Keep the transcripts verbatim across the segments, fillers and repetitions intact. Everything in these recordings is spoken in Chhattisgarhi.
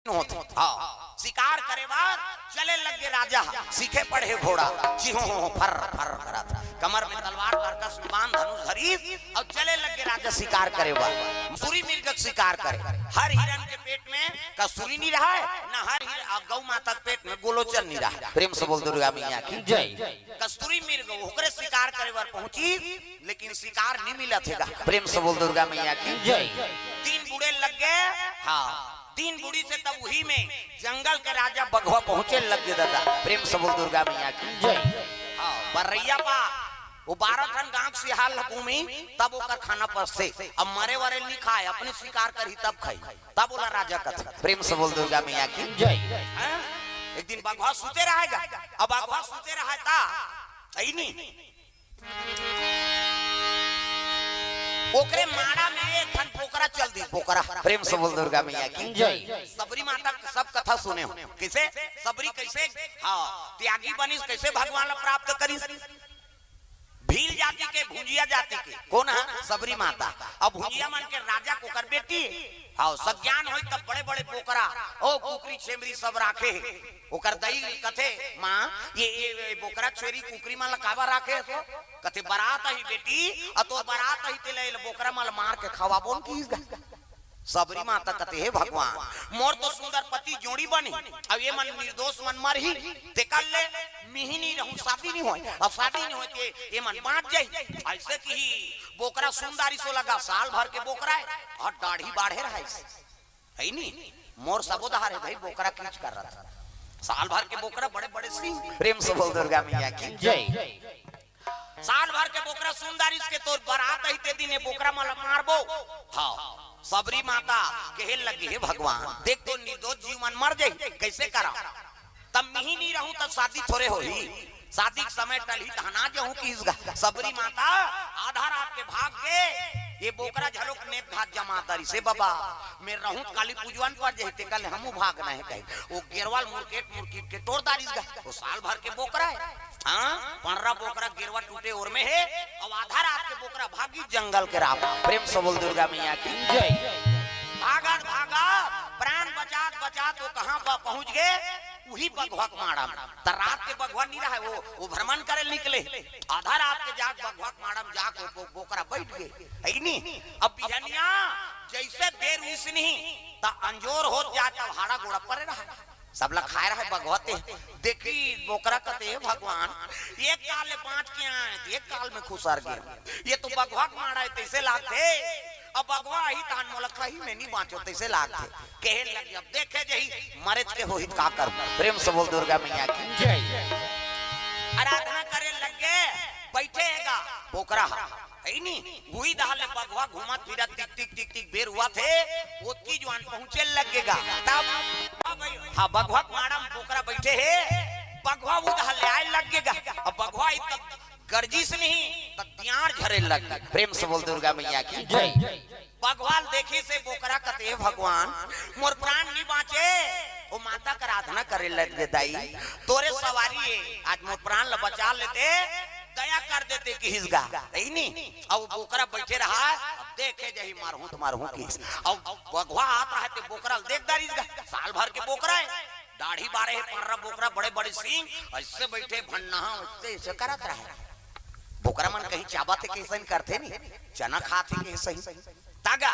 होथे। हाँ, शिकार करे बर चले लग गे राजा, सीखे पड़े घोड़ा, चिहो हो फर फर करत, कमर में तलवार, तरकस में बाण, धनुष धरिस अउ चले लग गे राजा शिकार करे बर। कस्तूरी मृग के शिकार करे। हर हिरन के पेट में कस्तूरी नहीं रहा है, ना हर हिर-, आ, गौ माता के पेट में गोलोचन नहीं रहा है। प्रेम से बोल दुर्गा मैया की जय। कस्तूरी मृग ओकरे शिकार करे बर पहुंची, लेकिन शिकार नहीं मिलत हे गा। प्रेम से बोल दुर्गा मैया की जय। तीन बूड़े लग गे। हाँ, तीन बूड़ी से तब उही में जंगल के राजा बघवा पहुंचे लग गे दादा। प्रेम से बोल दुर्गा मैया की जय। हाँ, बरैया बा, वो बारह ठन गांव सियार ल घूमी, तब ओकर खाना पसथे। अब मरे वरे नहीं खाए, अपने शिकार करही तब खाई, तब ओला राजा कथे। प्रेम से बोल दुर्गा मैया की जय। हाँ? एक दिन बघवा सुते रहेगा, अब बघवा सुते रहे ता, सही नहीं, ओकरे माड़ा में एक ठन बोकरा चल दी, बोकरा। प्रेम से बोल दुर्गा मैया की जय। सबरी माता के सब कथा सुने हो, कैसे सबरी कैसे, हाँ, त्यागी बनिस, कैसे भगवान ला प्राप्त करिस। भील जाति के, भुंजिया जाति के, कौन है? सबरी माता। अब भुंजिया मन के राजा के ओकर बेटी, हाँ, सज्ञान होई तब बड़े बड़े बोकरा, ओ कुकरी छेमरी सब राखे हे। ओकर दई कथे, "माँ, ये, ये, ये बोकरा छेरी कुकरी मन ला काबर राखे हे तो?" कथे, "बरात आही बेटी, अ तोर बरात आही तेला ये बोकरा मन ला मार के खवाबोन किहिस गा।" सबरी माता कथे, "हे भगवान, मोर तो सुंदर पति जोड़ी बनी, अब ये मन निर्दोष मन मरही, तेकर ले मिही नहीं रहूं, शादी नहीं होय, अब शादी नहीं होय ते ये मन बांच जाही।" ऐसे किही बोकरा सुंदर इसो लगा, साल भर के बोकरा है और दाढ़ी बाढ़े रहा इसे। है नी? मोर सबो डहर है भाई, बोकरा कीच कर रहा था। साल भर के बोकरा, बड़े बड़े सींग। प्रेम से बोल दुर्गा मैया की जय। साल भर के बोकरा सुंदर इसके तोर बरात आही ते दिन ये बोकरा मन ला मारबो। हाँ, सबरी माता कहे लगी, "हे भगवान, देख तो निर्दोष जीव मन मर जाही, कैसे करा?" तब मिही नहीं रहूं तब शादी थोरे होही। शादी के समय टलही तहन आ जाहूं किहिस गा। सबरी माता आधा रात के भाग के ये बोकरा झलोक नेप घात जमा दारिस, "हे बाबा, मैं रहूं त काली पूजवन पर जही ते कल हमू भागना है," कही। वो गेरवा ल मुरकेट मुरकीट के टोर दारिस गा। वो साल भर के बोकरा है, हाँ, पंडरा बोकरा गेरवा टूटे ओर में है। अब आधा रात के बोकरा भागी जंगल के राह। प्रेम से बोल दुर्गा मैया की जय। भागत भागत प्राण बचात बचात वो कहाँ प-, पहुंच गे? उही बघवा के माड़ा में। त रात के बघवा नहीं रहा, वो, वो भ्रमण करे निकले। आधा रात के जाग बघवा के माड़ा में जाके वो बो-, बोकरा बैठ गे, है कि नहीं? अब बिहनिया जैसे बेर उइस नहीं, त अंजोर होत जाए, तब हाड़ा गोड़ा परे रहा। सबला खाए रहा बघवा ते। देखी बोकरा कथे, "हे भगवान, एक काल ले बांच के आए, एक काल में खुसर गे। ये तो बघवा के माड़ा है, तैसे लागथे। अब बघवा आही तहन मोला खाही, मैं नहीं बांचो, तैसे लागथे।" कहे लगी, "अब देखे जही, मरे के होही त का करूं?" प्रेम से बोल दुर्गा मैया की जय। आराधना करे लग गे, बैठे हे गा बोकरा हा, है नी? उही डहर ले बघवा घूमत फिरत टिक टिक टिक टिक बेर होवत हे, ओतकी जुवार पहुंचे लग गे गा। तब हाँ, बघवा के माड़ा में बोकरा बैठे हे, बघवा उही डहर ले आए लग गे गा। अब बघवा आई तब गरजिस नहीं, तब तियार झरे लग गे। प्रेम से बोल दुर्गा मैया की जय। बघवा ल देखिस हे बोकरा कथे, "हे भगवान, मोर प्राण नहीं बांचे।" वो माता के आराधना करे लग गे, "दाई, तोरे सवारी है, आज मोर प्राण ल बचा लेते, दया कर देते," किहिस गा, है नी? अब वो बोकरा बैठे रहा, अब देखे जही, "मरहूं त मरहूं," किहिस। अब बघवा आत रहा ते बोकरा ल देख दारिस गा, साल भर के बोकरा है, दाढ़ी बाढ़े हे, पंडरा बोकरा, बड़े बड़े सींग, ऐसे बैठे भन्ना, ऐसे ऐसे करत रहा। बोकरा मन कहीं चाबत हे, कइसन करथे नहीं, चना खात हे कइसन। तागा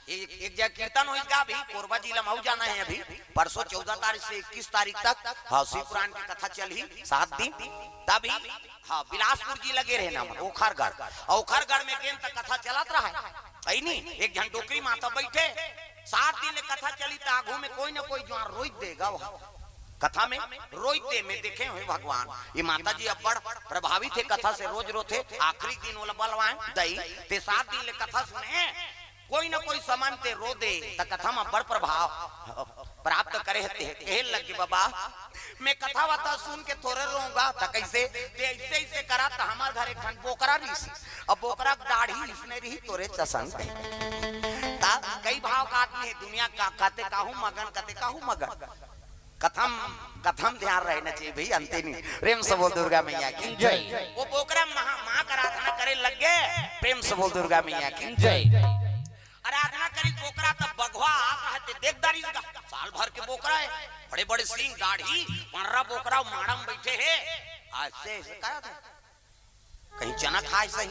एक, एक जगह कीर्तन होइस गा, अभी कोरबा जिला में अउ जाना है। अभी परसों चौदह तारीख से इक्कीस तारीख तक, हाँ, शिव पुराण की कथा चलही सात दिन। तभी, हाँ, बिलासपुर जिला गे रहे ना, ओखरगढ़, ओखरगढ़ में गेन त कथा चलत रहा है, है नी? एक झन डोकरी माता बैठे, सात दिन ले कथा चली त आगू में कोई ना कोई जुवार रोई देगा वहाँ। कथा में रोई दे, मैं देखे हूँ भगवान, ये माता जी अब्बड़ प्रभावित हे कथा से, रोज रोथे, आखिरी दिन ओला बलवाए, "दई, ते सात दिन ले कथा सुने, कोई ना कोई समान ते रो दे, त कथा में बड़ प्रभाव प्राप्त करे हते।" कहे लगे, "बाबा, मैं कथा वथा सुन के थोरे रोऊंगा, त कैसे? ते ऐसे ऐसे करा, त हमार घर एक ठन बोकरा रहिस, अब बोकरा के दाढ़ी इसने रही तोरे चसन के।" ता कई भाव का आदमी है दुनिया का, कते काहू मगन, कते काहू मगन। कथम, कथम ध्यान रहना चाहिए भाई, अंते नहीं। प्रेम से बोल दुर्गा मैया की जय। वो बोकरा महा-, माँ का आराधना करे लग गे। प्रेम से बोल दुर्गा मैया की जय। आराधना करी बोकरा तब बग बघवा आत रहे ते देख डारिस गा, साल भर के बोकरा हे, बड़े बड़े सींग, दाढ़ी, पंडरा बोकरा, माड़ा म बइठे हे। अइसे, अइसे करत हे, कहीं चना खाय सही,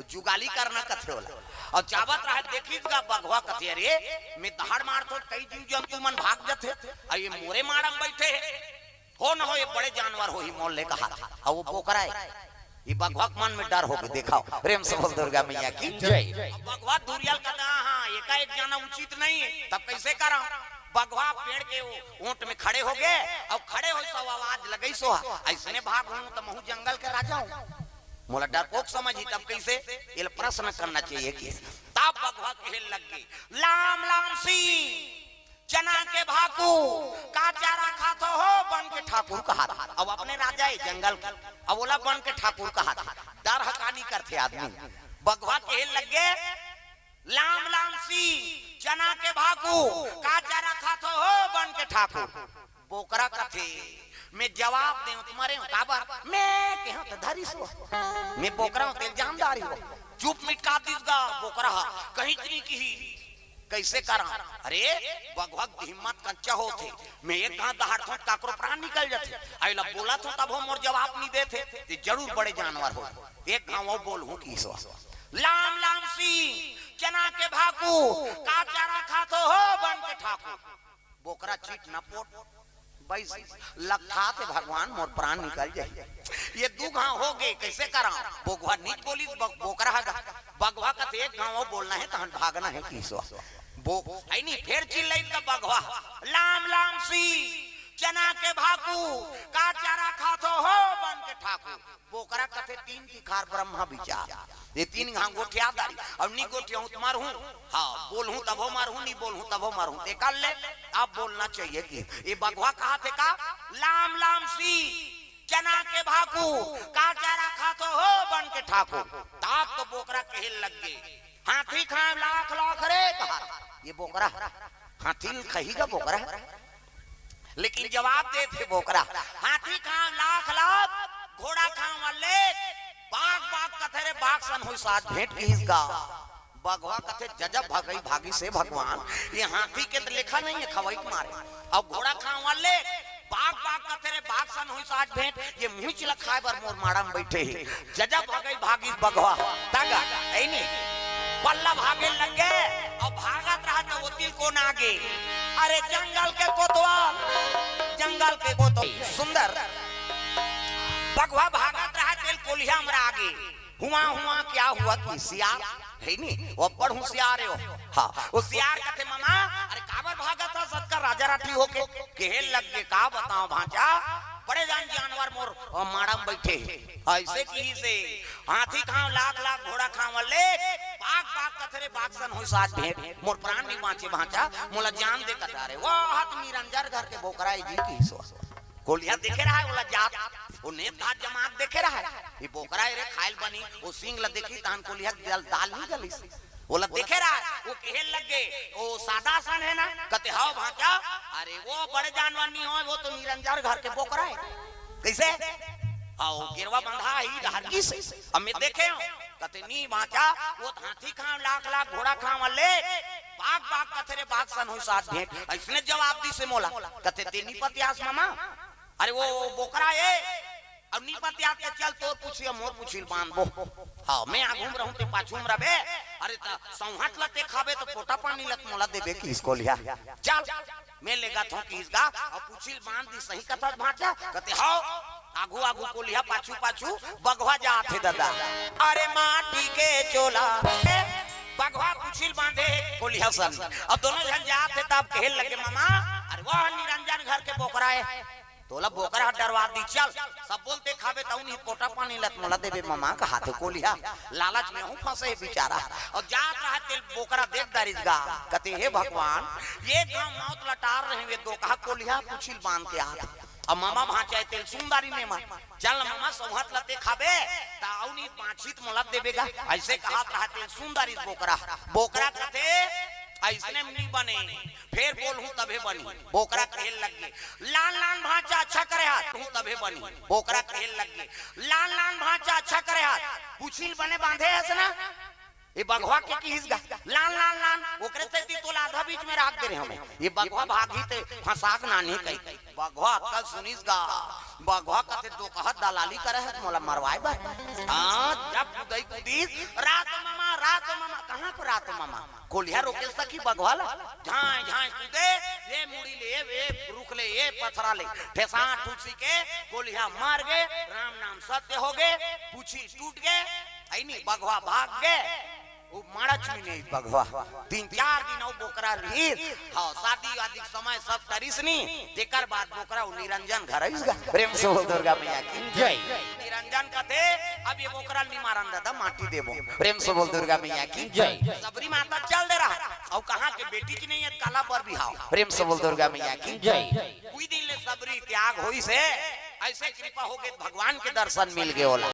जुगाली करना कथे ओला। अउ जावत रहे, देखिस गा बघवा, कथे, "अरे, मैं दहाड़ मारथों, कई जीव जंतु मन भाग जथे, अउ ये मोरे माड़ा म बइठे हे।" हो न हो, ये बड़े जानवर होही मोर ले कहाथे। अउ वो बोकरा हे। ये बघवा के मन में डर होगे, देखव। प्रेम से बोल दुर्गा मैया की जय। अब बघवा दुरिहा ल कथे, हाँ, एकाएक जाना उचित नहीं हे, तब कइसे करँव? बघवा पेड़ के वो ओंट में खड़े होगे, अउ खड़े होइस अउ आवाज लगइस, "अइसने भागहूँ त महूँ जंगल के राजा हूँ, मोला डरपोक समझही, तब कइसे?" एला प्रश्न करना चाहिए कि तब बघवा कहे लग गे, "लाम लाम सिंह, चना के भाकू, का चारा खाथो हो बन के ठाकुर?" कहाथे। अब अपने राजा हे जंगल के, अब ओला बन के ठाकुर कहाथे। डर ह का नइ करथे आदमी। बघवा कहे लग गे, "लाम लाम सिंह, चना के भाकू, का चारा खाथो हो बन के ठाकुर?" बोकरा कथे, "मैं जवाब देंव त मरेंव, काबर? मैं केहेंव त धरिस हो। मैं बोकरा हूँ, तेला जानदारी हो।" चुप मिटका दिस गा बोकरा ह, कहीं नइ किही। कइसे करँव? अरे, बघवा के हिम्मत कंचा होथे, मैं एक घांव दहाड़थों त काकरो प्राण निकल जथे। अउ एला बोलथों तभो मोर जवाब नइ देथे, ते जरूर बड़े जानवर होही। एक घांव अउ बोलहूँ किहिस। "लाम लाम सिंह, चना के भाकू, का चारा खाथो हो बन के ठाकुर?" बोकरा चित न पोट बइस, लगथे भगवान मोर प्राण निकल जाही। ये दू घांव होगे, कइसे करँव? बघवा नइ बोलिस, ब-, बोकरा ह गा। बघवा कथे, "एक घांव अउ बोलना हे, तहन भागना हे," किहिस। बो-, अइ नहीं, फेर चिल्लाइस गा बघवा, "लाम लाम सिंह, चना के भाकू, का चारा खाथो हो बन के ठाकुर?" बोकरा कथे, "तीन तिखार ब्रह्मा विचार, ये तीन घांव गोठिया डारिस, अब नइ गोठियाहूँ त मरहूँ, हाँ, बोलहूँ तभो मरहूँ, नइ बोलहूँ तभो मरहूँ, ते कर ले, अब बोलना चाहिए कि।" ये बघवा कहाथे का, "लाम लाम सिंह, चना के भाकू, का चारा खाथो हो बन के ठाकुर?" तब तो बोकरा कहे लग गे, "हाथी खांव लाख लाख रे," कहा। ये बोकरा हाथी ल खाही गा बोकरा, लेकिन जवाब देथे बोकरा, "हाथी खांव लाख लाख, घोड़ा खांव अल्लेख, बाघ बाघ कथे रे, बाघ सन होइस आज भेंट," किहिस गा। बघवा कथे, "जजब भगई भागिस हे भगवान, ये हाथी के त लेखा नइ हे खवई के मारे, अउ घोड़ा खांव अल्लेख, बाघ बाघ कथे रे, बाघ सन होइस आज भेंट, ये मुहिच ल खाय बर मोर माड़ा म बइठे हे।" जजब भगई भागिस बघवा। तगा, अइ नहीं, पल्ला भागे लग गे, अउ भागत रहय त ओती ल कोन आगे? अरे जंगल के कोतवाल, जंगल के कोतवाल। सुंदर। बघवा भागत रहय तेला कोलिहा मरा गे। हुआ, हुआ, क्या हुआ कि सियार हे नहीं, वो बड़ होशियार हे वो। हाँ, वो सियार कथे, "ममा, अरे काबर भागत हस अतका राजा राठी होके?" कहे लग गे, "का बतावँव भांचा, बड़े जान जानवर मोर, अ, माड़ा म बइठे हे।" अइसे किहिस हे, "हाथी खांव लाख लाख, घोड़ा खांव अल्लेख, बाघ बाघ कथे रे, बाघ सन होइस आज भेंट, मोर प्राण नइ बांचे भांचा, मोला जान दे कथा रे।" "वो हाथ निरंजन घर के बोकरा हे जी," किहिस। कोलिहा देखे रहय, ओला जात, वो नेत घात जमात देखे रहय, "ये बोकरा हे रे, खाय ल बनही।" वो सींग ल देखिस, तहन कोलिहा के दाल, दाल नइ गलिस। ओला देखे रहय, वो कहे लग गे, "वो सादा सन हे ना?" कथे, "हव भांचा।" "अरे वो बड़े जानवर नइ होय, वो तो निरंजन घर के बोकरा हे।" "कइसे?" "हाँ, वो गेरवा बंधा हे, डहर गिस हे, अब मैं देखे हँव।" कथे, "नी भांचा, वो हाथी खांव लाख लाख, घोड़ा खांव अल्लेख, बाघ बाघ कथे रे, बाघ सन होइस आज भेंट, अइसने जवाब दिस हे मोला।" कथे, "ते नइ पतियास ममा, अरे वो बोकरा हे, अब नइ पतियास त चल तोर पूछी मोर पूछी ल बांधबो। हाँ, मैं आघू म रहूँ, ते पाछू म रबे। अरे त सौंहत ल ते खाबे त पोटा पानी ल त मोला देबे," किहिस कोलिहा। "चल, मैं लेगत हँव," किहिस गा, अउ पूछी ल बांध दिस। "सही कथस भांचा?" कथे, "हव।" आघू आघू कोलिहा, पाछू पाछू बघवा जात हे ददा। अरे माटी के चोला, ए, बघवा पूछी ल बांधे कोलिहा सन। अब दोनों झन जात हे तब कहे लगे, "ममा, अरे वो निरंजन घर के बोकरा हे।" तोला बोकरा ह डरवा दिस, चल, सब बोलते खाबे तउन ही पोटा पानी ल त मोला देबे ममा, कहाथे कोलिहा। लालच में हूँ फंसे हे बेचारा। अउ जात रहय तेला बोकरा देख डारिस गा, कथे, "हे भगवान, एक घांव मौत ल टार रहेंव, ये दोकहा कोलिहा पूछी ल बांध के आत हे। अब ममा भांचा हे तेला सुन डारिन एमा। चल न ममा, सौंहत ल ते खाबे, तउन ही बांचही त मोला देबे गा।" अइसे कहत रहय तेला सुन डारिस बोकरा। बोकरा कथे, "अइसने म नइ बने, फेर बोलहूँ तभे बनही।" बोकरा कहे लग गे, "लान लान भांचा अच्छा करे हस, तभे बनही।" बोकरा कहे लग गे, "लान लान भांचा अच्छा करे हस, पूछी ल बने बांधे हस ना?" ये बघवा के किहिस गा, लान, लान, लान, ओकरे सेती तोला आधा बीच में राख दे रहे हमें। ये बघवा भागही ते फंसा के नानी कही। बघवा अक्कल सुनिस गा, बघवा कथे, "दो कहत दलाली करे है, मोला मरवाए बर।" हाँ, जब कुदई कुदिस, "रात मामा, रात मामा।" कहाँ को रात मामा? कोलिहा रोके सकी बघवा ला? झांय, झांय कूदे, ये मुड़ी ले, ये रुख ले, ये पथरा ले, ठेसा ठूसी के कोलिहा मर गे, राम नाम सत्य हो गे, पूछी टूट गे, है नी, बघवा भाग गे। वो माड़ा चुई नहीं बघवा। तीन चार दिन वो बोकरा रही। हाँ, शादी वादी के समय सब टरिस नी, तेकर बाद बोकरा वो निरंजन घर आइस गा। प्रेम से बोल दुर्गा मैया की जय। निरंजन कथे, "अब ये बोकरा नी मारन दादा, माटी देबो।" प्रेम से बोल दुर्गा मैया की जय। सबरी माता चल दे रहा, अउ कहाँ के बेटी जी नहीं है, काला बर बिहाव। प्रेम से बोल दुर्गा मैया की जय। कोई दिन ले सबरी त्याग होइस हे, ऐसे कृपा हो गे, भगवान के दर्शन मिल गे ओला।